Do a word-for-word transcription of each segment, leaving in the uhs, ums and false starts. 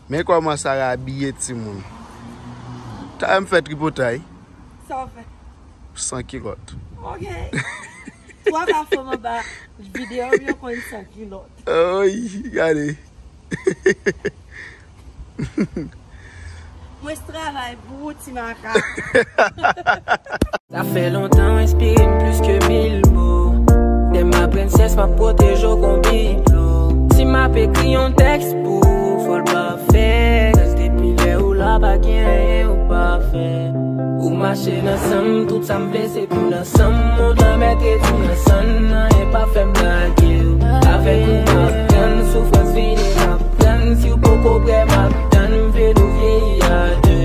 Men kòman Sara abiye timoun. Talè m fè tripotay. Sa w fè? San kilòt. Ok. Twa ka fanm anba videyo m yo konn san kilòt. Oy, gade. Mwen travay pou ou, ti makak. Sa fè lontan w enspire m plis ke mil mo. Dè ma prensès, m ap pwoteje w kon biblo. Si m ap ekri yon tèks pou ou, fò l pafè. Kaz depi lè ou la, pa gen anyen ou pa fè. Ou mache nan san m, tout sa m vle se pou nan san m. Ou nan mèt redi nan san m, anyen pa fè m lage w. Avèk ou m ap tann, soufrans vini m ap tann. Si w poko prè m ap tann, m vle nou vyeyi a de.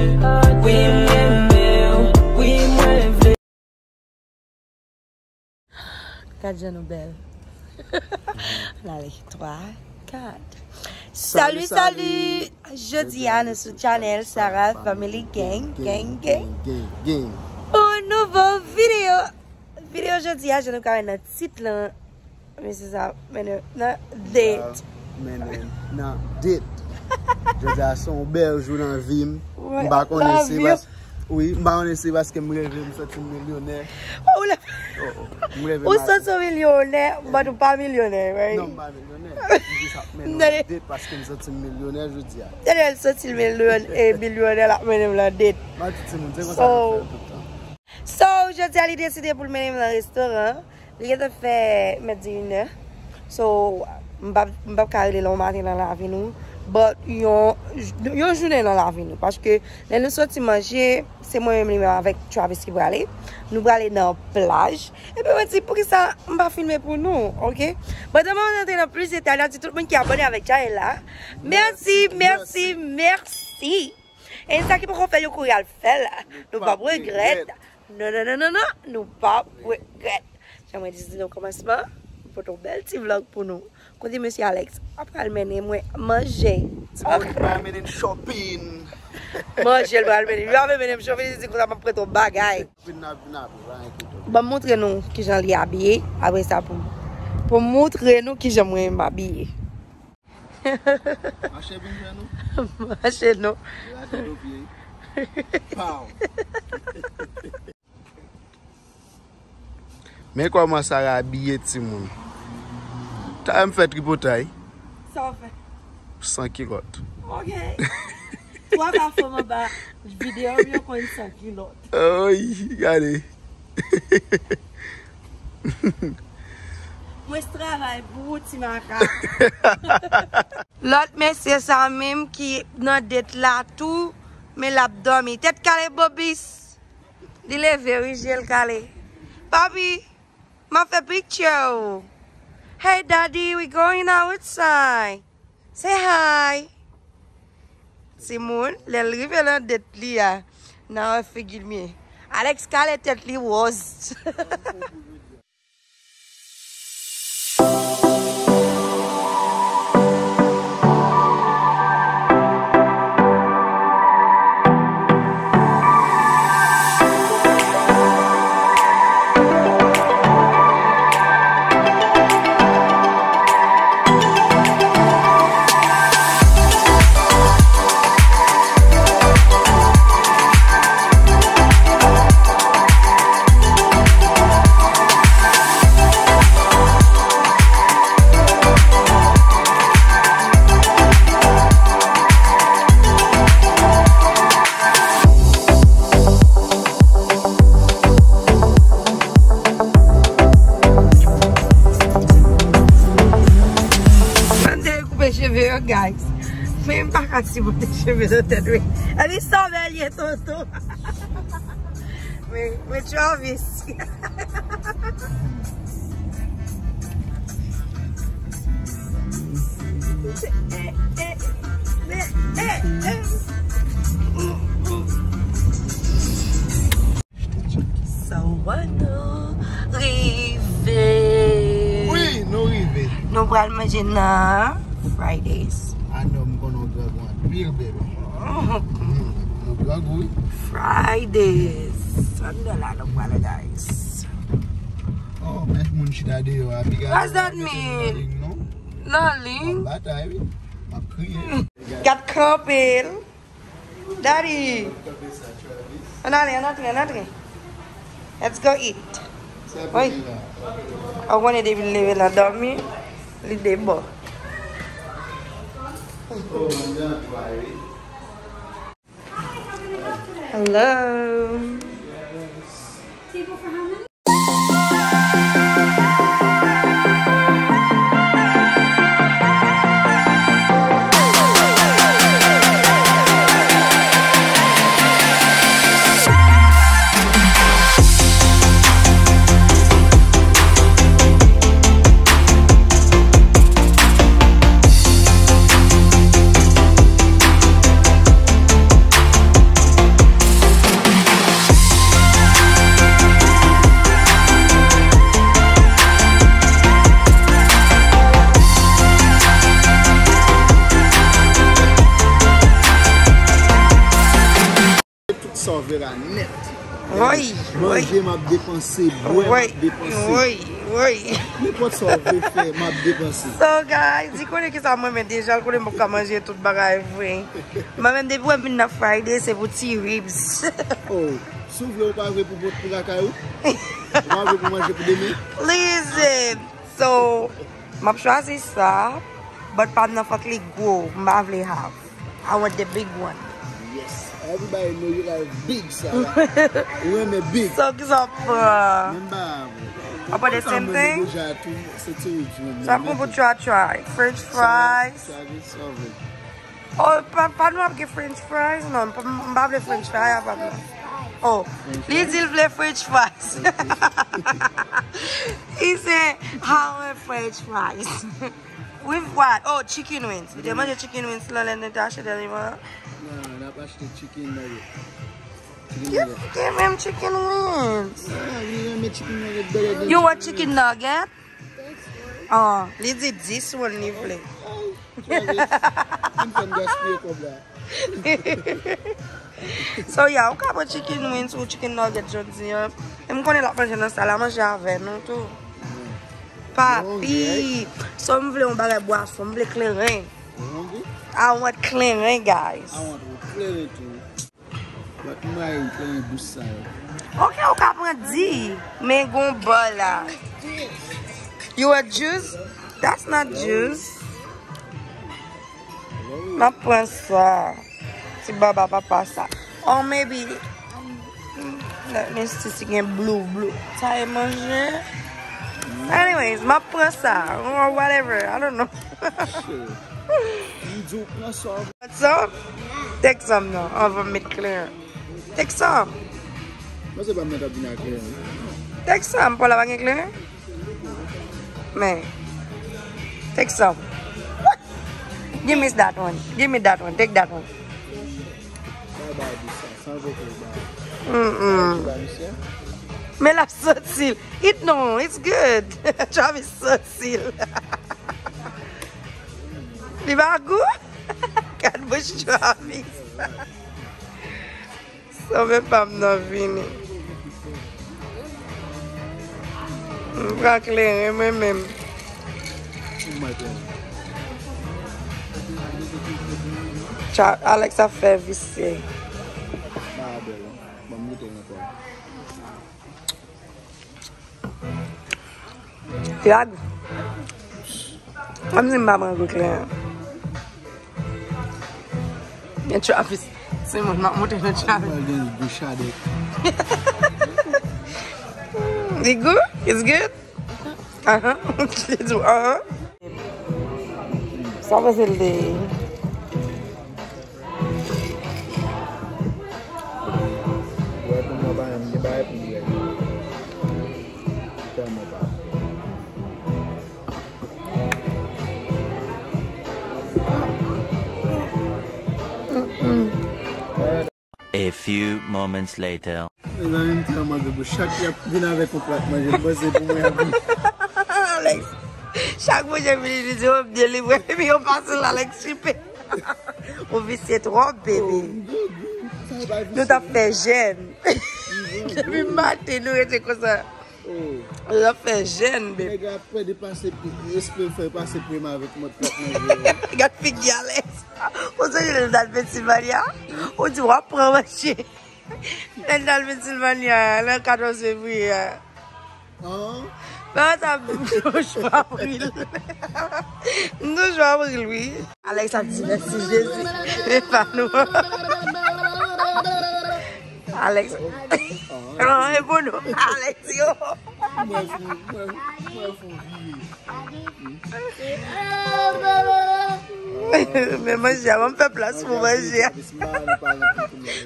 Wi, m renmen w, wi, mwen vle. Gad jan nou bèl. Ann ale, twa, kat. Salut, salut. Jodi a nou sou channel Sarah Family Gang, gang, gang. Yon nouvo videyo. Videyo jodi a, jan nou ka wè nan tit lan, mesye sa mennen nan det. Mennen nan det. Jodi a se yon bèl jou nan vi m. M pa konnen se pas-, wi, m pa konnen se paske m reve m santi m milyonè. Ou la. Oh, oh. M reve. Ou santi w milyonè, but ou pa milyonè, right? Non, m pa milyonè. M jis ap mennen yon det paske m santi m milyonè jodi a. Daniel santi l milyon-, eh, milyonè, l ap mennen m nan det. M ap di timoun, se konsa nou fè l tout tan. So, jodi a li deside pou l mennen m nan restoran. Li gentan fè mèt di inè. So, m p ap, m p ap ka rele l yon maten nan lavi nou. But yon, yon jounen nan lavi nou. Paske lè nou soti manje, se mwen menm li menm avèk Travis ki prale. Nou prale nan plaj. Epi mwen di, poukisa m pa filme pou nou, ok? But anvan mwen rantre nan plis detay, n ap di tout moun ki abòne avèk chanèl la, mèsi, mèsi, mèsi. E sa ki poko fè yo kouri al fè l, nou p ap regrèt. Non, non, non, non, non, nou p ap regrèt. Jan mwen di nan kòmansman, m pote yon bèl ti vlog pou nou. Kote mesye Alex ap pral mennen mwen manje. Ti mwen pral mennen n shopping. Manje l pral mennen. Li ap mennen m shopping, li di konsa m ap prete yon bagay. Vin n ap, vin ap, pa enkyete w. Ban m montre nou kijan li abiye, apre sa pou, pou m montre nou kijan mwen m abiye. Mache vin jwenn nou. Mache non. Rate do pye. Pow. Men kòman Sara abiye timoun. Talè m fè tripotay. Sa w fè? San kilòt. Ok. Twa ka fanm anba videyo m yo konn san kilòt. Oy, gade. Mwen travay pou ou, ti makak. Lòt mesye sa menm ki nan det la tou, men l ap dòmi. Tèt kale Bobis. Li leve, wi, je l kale. Papi, m ap fè picture ou. Hey, daddy, we going outside. Say hi. Timoun, lè l rive nan det li a, n a wè figi l mye. Alex kale tèt li wòz. Mwen te koupe cheve yo, guys. Men m pa ka sipote cheve nan tèt mwen. Epi sa bèl ye, tonton. Men, men Travis. Sawa nou rive. Wi, nou rive. Nou pral manje nan Fridays. I know, m konnen w grangou anpil, baby. Mm, nou grangou, wi. Fridays. Anndan la nou pral, guys. Oh, men moun chita deyò a, piga. What does that mean? Nan liy, non? Nan liy. M ap batay, wi. M ap kriye. Gad Kanpe l. Daddy. Ann ale, ann antre, ann antre. Let's go eat. Wi. Ou konnen depi l leve nan dòmi, li debò. Hello. Tout sa w vle la nèt. Woy, manje, woy. M ap depanse, bwè, m ap depanse. Woy, woy. Nenpòt sa w vle fè, m ap depanse. So, guys, li konnen ki sa mwen renmen deja, l konnen m p ap ka manje tout bagay vre. Mwen menm, depi w wè m vin nan Friday, se pou ti ribs. Oh, si w vle, ou pa vle pou, pou lakay ou? Ou pa vle pou manje pou demen? Listen, so, m ap chwazi sa, but pa m nan fòk li gwo, m pa vle half. I want the big one. Yes. Everybody know you like big salad. Ou renmen big. So, ki sa w pran? Menm ba. Apa the same thing? Sa pran pou try try. French fries. Oh, pa, pa nou ap gen French fries? Non, pa, m pa vle French fry apa non. Oh, li di l vle French fries. He said, I want French fries. With what? Oh, chicken wings. Li te manje chicken wings lan lè nou te achte dènyèman. Non, n ap achte chicken nugget. Give, give him chicken wings. Ah, li renmen chicken nugget better than chicken wings. You want chicken nugget? Oh, li di dis one li vle. Travis, vin fè m gaspiye kòb la. So, yeah, ou ka pran chicken wings ou chicken nugget jodi an. E m konnen l ap manje nan sal la, manje avè nou tou. Papi. So, m vle yon bagay bwason, m vle kleren. I want kleren, guys. I want kleren tou. But m rayi kleren dous sa yo. Ok, ou ka pran di, men gon bò la. You want juice? That's not juice. M ap pran sa. Ti baba papa sa. Or maybe, let me see si gen blue, blue. Sa e manje. Anyways, m ap pran sa. Or whatever, I don't know. Shit. M di w pran sa. Take some? Take some non, anvan m met kleren. Take some. Mwen se pa mwen t ap vin ak kleren. Take some, Paula pa gen kleren? Men. Take some. What? Give me that one. Give me that one. Take that one. Bye bye, Disa. San vote, bye. Mm-mm. Bye, Disa. Men l ap santi l. It non, it's good. Travis santi l. Li pa gou? Gad bouch Travis. Sove pa m nan vini. M pran kleren mwen menm. Cha, Alex ap fè visye. Yag. Kòmsi m pa pran gwo kleren. Men Travis, se mwen m ap monte nan Travis. Mwen gen gwo chadèk. Li gou? It's good? Aha. Li di, aha. Sa panse l te ye? Wè, pou mwen, pa menm gen bagay pou m wè. Tèlman pa. A few moments later. Mezanmi, m tèlman gou. Chak y ap vin avèk yon plat manje, m panse pou mwen y ap vin. Alex, chak manje vini, li di, "Oh, m delivre." Epi yo pase l, Alex chipe. Ou visye twòp, bebe. Nou t ap fè jèn. Depi maten, nou rete konsa. L ap fè jèn, bebe. Nèg la pè de pase, espre fè pase prema avèk mòd plat manje yo. Gad figi Alex. Lè l t al Pennsylvania, ou di w ap pran manje. Lè l t al Pennsylvania, nan katòz fevriye a. An? Nan sa, m toujou avril. M toujou avril, wi. Alex ap di mèsi Jezi. E pa nou. Alex. An, e pou nou. Alex, yo. Mwen fou, mwen, mwen fou vire. Men manje a, ban m fè plas pou manje a.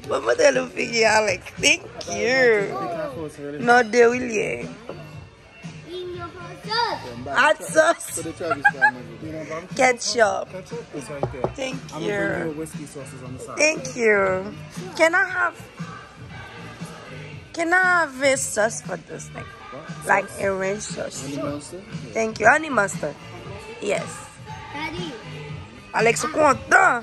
Ban m montre nou figi Alex. Thank you. Non, de wi l ye. Hot sauce. Ketchup. Thank you. Thank you. Can I have Can I have a sauce for this thing? Like a ranch sauce. Honey mustard? Thank you. Honey mustard. Yes. Alex ou kontan.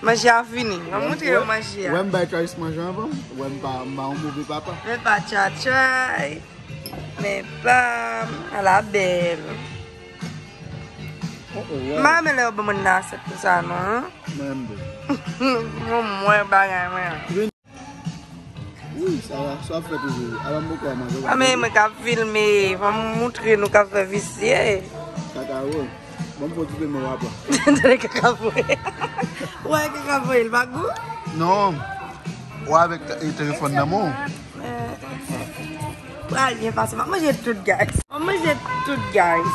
Manje a fini. Mwen montre yo manje a. Wè m bay Travis manje anvan. Wè m pa, m pa yon move papa. Men pa Tchatchay. Men pa a la bèl. M pa renmen lè yo ban moun nan asyèt konsa non. Mwen menm tou. Mwen mwen bagay mwen. Wi, sa va, sa ap fè toujou. Ala m poko a manje. A men mwen k ap filme, fò m moutre nou k ap fè visye. Kaka wi. Bon, m fò ti filme w apre. Tande kaka vre. Wè kaka vre, l pa gou? Non. Ou avèk e telefòn nan men w. Pral byen pase. M ap manje tout, guys. M ap manje tout, guys.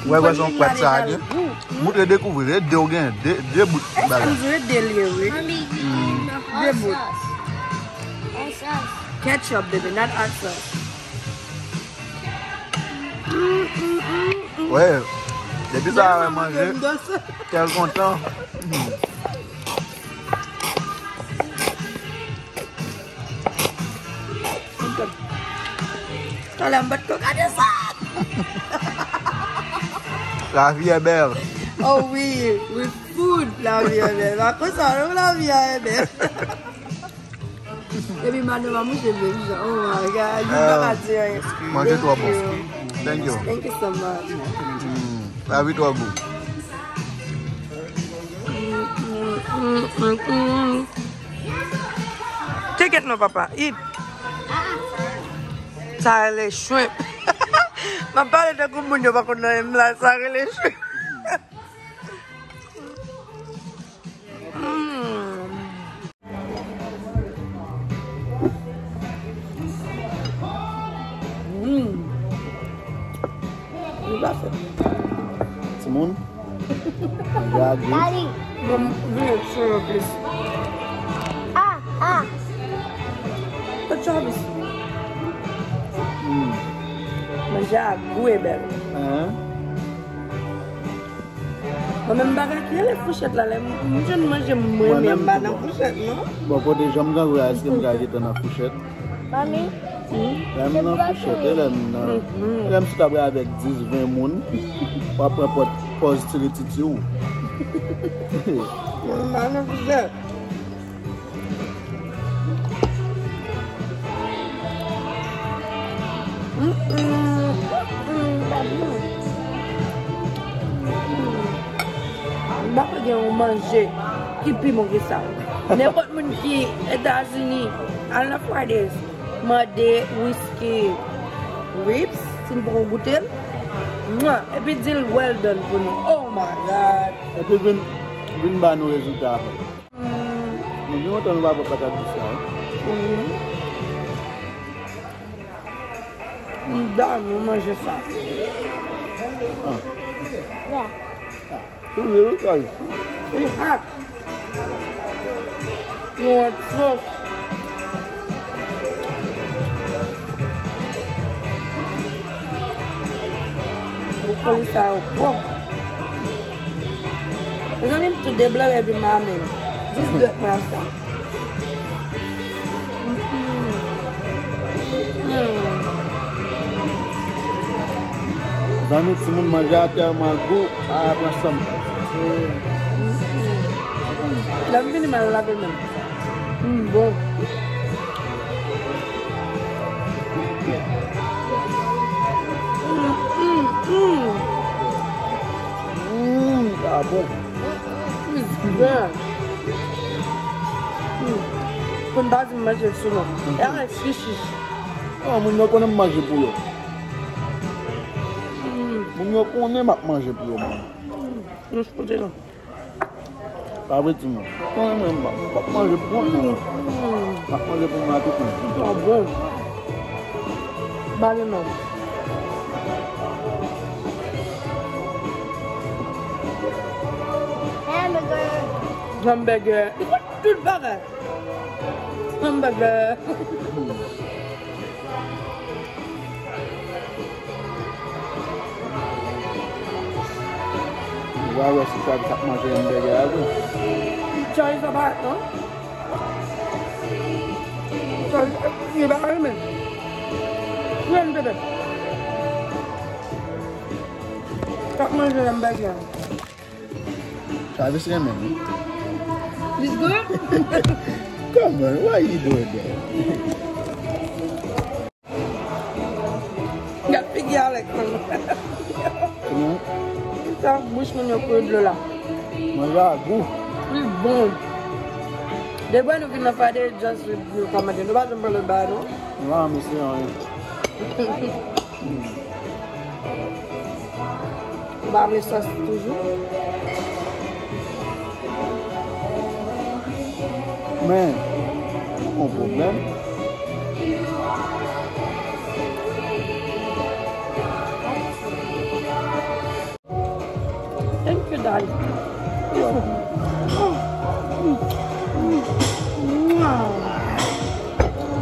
Wè, wè, se yon pwèt sa a gen. Moutre dekouvri, e de w gen, de, de bout bagay. Èske m di de l ye, wi? De bout. Ketchup, baby, not hot sauce. Wè, depi sa a wè manje, kè l kontan. Talè m pa t ko gade sa. Lavi è bèl. Oh wi, with food, lavi è bèl. Pa konsa non, lavi a è bèl. Epi madanm an mouche vle jan. Oh my God, li pa ka di anyen. Manje twò bon. Thank you. Thank you so much. Lavi twò gou. Take it non, papa. Eat. Sa rele shrimp. M ap pale tankou moun yo pa konn nan menm la. Sa rele shrimp. Mm. Mm. Li pase. Timoun. Gade. Daddy. Bon, vini sou yo plis. Ah, ah. Pèt Travis. Mm. Manje a gou e bèl. Hein? Mwen menm bagay ki rele fouchèt la, lè m, m jwenn manje m renmen, m pa nan fouchèt non. Bon, kote jan m grangou a, èske m ka gentan nan fouchèt? Mami, lè m nan fouchèt, e lè m nan, lè m sou tab avèk dis, ven moun, w ap pran pòz, pòz tire titi w. Mwen pa nan fouchèt. Mm, mm, mm, mm, mm. M pa kwè gen yon manje ki pi bon ke sa. Nenpòt moun ki Etazini, al nan Fridays, mande whisky ribs, si n poko goute l. Mwa! Epi di l well done pou nou. Oh my God! Epi vin, vin ba nou rezilta apre. Mm. Nou gen lontan nou pa pran patat di sa, wi. Mm. M damou manje sa. Ah. Yeah. Tou vre, wi, guys. Li hot. Nou wè sos. Brokoli sa yo bon. Mezanmi, m tou deblanche epi m ame l. Jis dwèt mwen ap sa. Mm. Mm. Zanmi, timoun, manje a tèlman gou, a pran san m. Mm. Lè m fini, m al lave men m. Mm, bon. Mm, mm, mm. Mm, sa bon. Mm, mm, mm. Byen. Hmm. Pou n pa di m manje l sou non. E avèk fichich. Ah, moun yo konnen m manje pou yo. Hmm. Moun yo konnen m ap manje pou yo, moun. Hmm. Nou sou kote non. Pa vre, timoun. Konnen mwen, m p ap manje pou kont mwen. M ap manje pou mwen a tout kont. Ah bon. Ba li non. Hamburger. Hamburger. Tout bagay. Hamburger. Ou va wè si Travis ap manje hamburger a vre. Charlie sa pa non. Charlie, li pa renmen. Renmen bebe. Kap manje hamburger. Travis renmen wi. It's good? Come on, why you doing that? Gad figi Alex nan. Kouman? Sa bouch moun yo kouri dlo la. Manje a gou. Li bon. Depi nou vin nan Friday, just nou kòmante. Nou pa janm pale ba nou. Non, mesye, anyen. Ou pa vle sòs toujou? Men, yon pwoblèm. Thank you, Dad. You're welcome.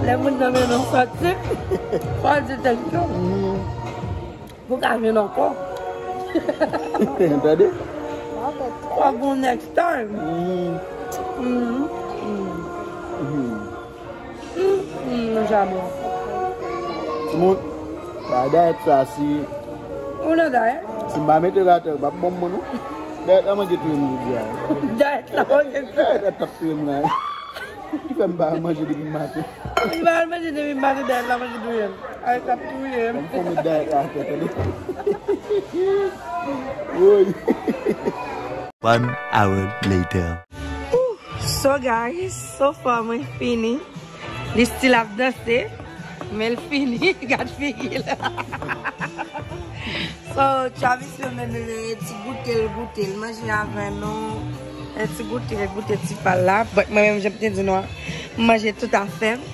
Lè moun nan men nou sòti, fò l di thank you. Mhm. Pou ka vin ankò. Tande? Fò gon next time. Mhm. Mhm. Mhm. Mhm. Mm, mm, manje a bon. Timoun, ba dayèt sa si. Ou nan dayèt? Si m pa mete l atè, l p ap bon pou mwen non. Dayèt la manje touye m jodi a. Dayèt la manje touye. Dayèt la t ap touye m la. Ki fè m pa manje depi maten. M pa al manje depi maten, dayèt la manje touye m. Ay, t ap touye m. Fò m met dayèt la atè, tande. Woy. One hour later. So guys, so far mwen fini. Li still ap danse, men l fini. Gad figi l. So, Travis yo menm li ti goute l, goute l, manje avè nou. Li ti goute, li goute ti pa l la. But mwen menm, jan m te di nou an, m manje tout afè m.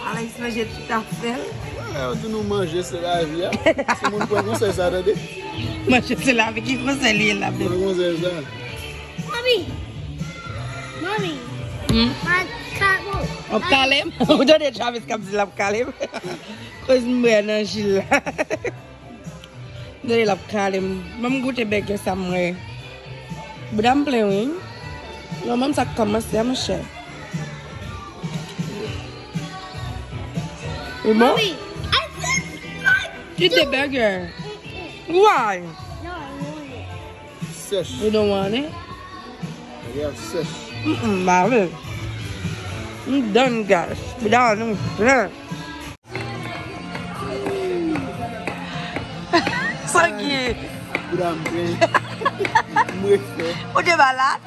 Alex manje tout afè l. Wè, yo di nou manje se lavi a. Si moun pran konsèy sa, tande. Manje se lavi, ki konsèy li ye la, baby? Pran konsèy sa. Mami! Mami! Hmm? Mwen kale w. W ap kale m? Ou tande Travis k ap di l ap kale m? Koz m bwè nan ji l la. Tande l ap kale m. Ban m goute bègè sa m wè. Bouda m plen wi. Non, ban m sa k kòmanse a, monchè. Li bon? Mami, I think I Eat the do. Burger. Mm-mm. Why? No, I want it. Sèch. You don't want it? Yeah, sèch. Mm-mm, ba vle. M done, guys. Bouda nou plen. Sangi. Bouda m plen. M refè. Ou te malad?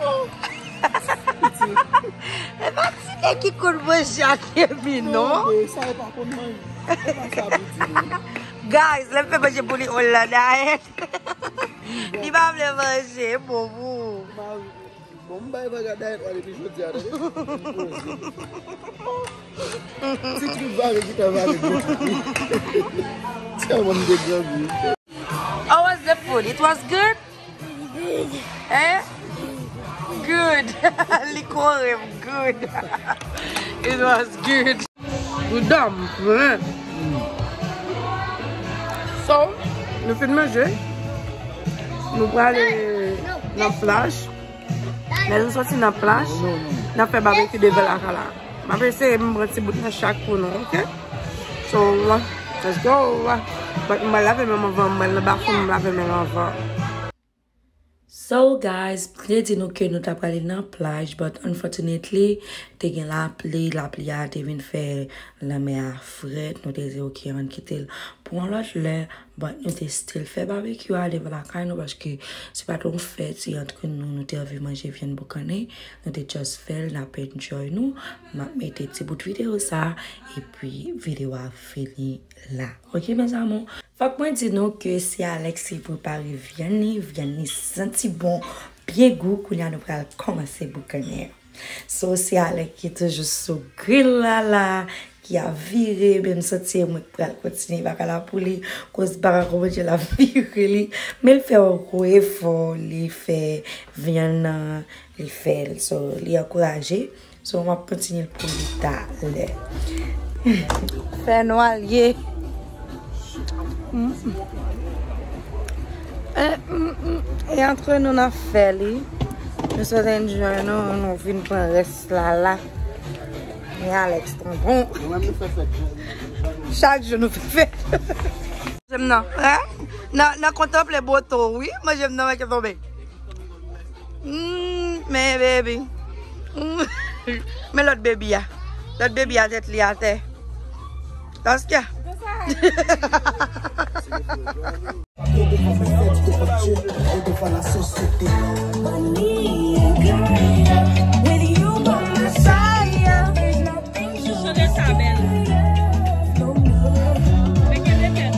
E pa ti nèg ki konn manje ak Kemi, non? Non, men sa e pa konn manje. E pa sa pou di, non. Guys, lè m fè manje pou li, Hollanda, eh. Li pa vle manje, bon, bon. Bon, m bay bagay dayèt la depi jodi a, tande. Ti trip vare ki ta vare gwo trip li. Tèlman m te grangou. How was the food? It was good? Eh? Good. Li kore m, good. It was good. Bouda m plen. So, nou fin manje. Nou prale nan plaj. Lè nou soti nan plaj, n ap fè babekyou devan lakay la. M ap eseye m pran ti bout nan chak pou nou, oke? So, let's go. But m pral lave men m anvan, m pral nan bafoum, m lave men m anvan. So, guys, m te di nou ke nou ta prale nan plaj, but unfortunately, te gen lapli, lapli a te vin fè lanmè a frèt, nou te di, oke, ann kite l pou yon lòt lè. But nou te still fè babekyou a devan lakay nou, paske se pa t yon fèt, se antre nou, nou te anvi manje vyann boukannen, nou te just fè l, n ap enjoy nou. M ap mete ti bout videyo sa, epi videyo a fini la. Ok, mes amours? Fòk mwen di nou ke se Alex ki prepare vyann li, vyann li santi bon, byen gou, kounye a nou pral kòmanse boukannen. So, se Alex ki toujou sou grill la la, ki ap vire, men m santi mwen pral kontinye bagay la pou li, koz pa ka konprann jan l ap vire li, men l fè yon gwo efò, li fè vyann nan, li fè l, so, li ankouraje, so, m ap kontinye l pou li talè. Fè nwa l ye. Mm. E, mm, mm, e antre nou nan fè li. Nou sot enjoy nou, nou vin pran rès la la. Men Alex tonton. Nou menm nou fè fèt. Chak jou nou fè fèt. Manje m nan, hein? Nan, nan kontanple boto, wi. Manje m nan, manje tonbe. Mm, men baby. Mm. Men lòt baby a. Lòt baby a tèt li atè. Paske. Chante sa bèl. Men kenbe tèt.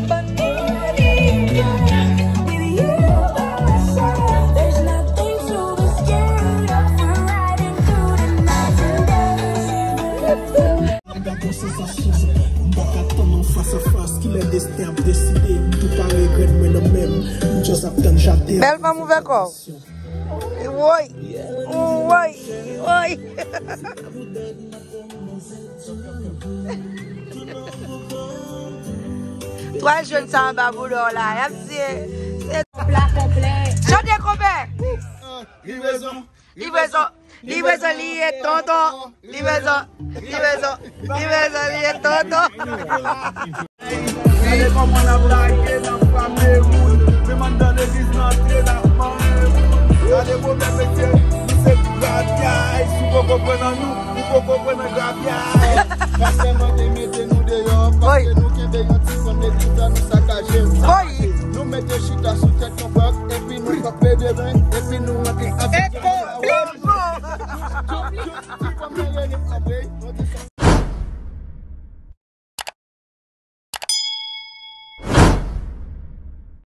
M pa ka tann yon fas a fas, kilè desten ap deside. M tou pa regrèt mwen nan men m, m just ap tann chate. Bèl fanm, ouvè kò w. Woy, woy, woy. Twal jòn sa anba bouda w la, y ap di se. Chante konpè. Livraison. Livraison, livraison, li ye tonton. Livraison, livraison, livraison, li ye tonton. Gade kòman n ap lage nan Kamewoun. Menm anndan legliz n antre n ap manje moun. Gade pwoblèm mesye, nou se grabyay. Si w poko pran nan nou, ou poko pran nan grabyay. Pastè mande mete nou deyò, paske nou kenbe yon ti fon legliz la, nou sakaje. Nou mete chita sou tèt yon bòk, epi nou kanpe devan, epi nou rantre avèk.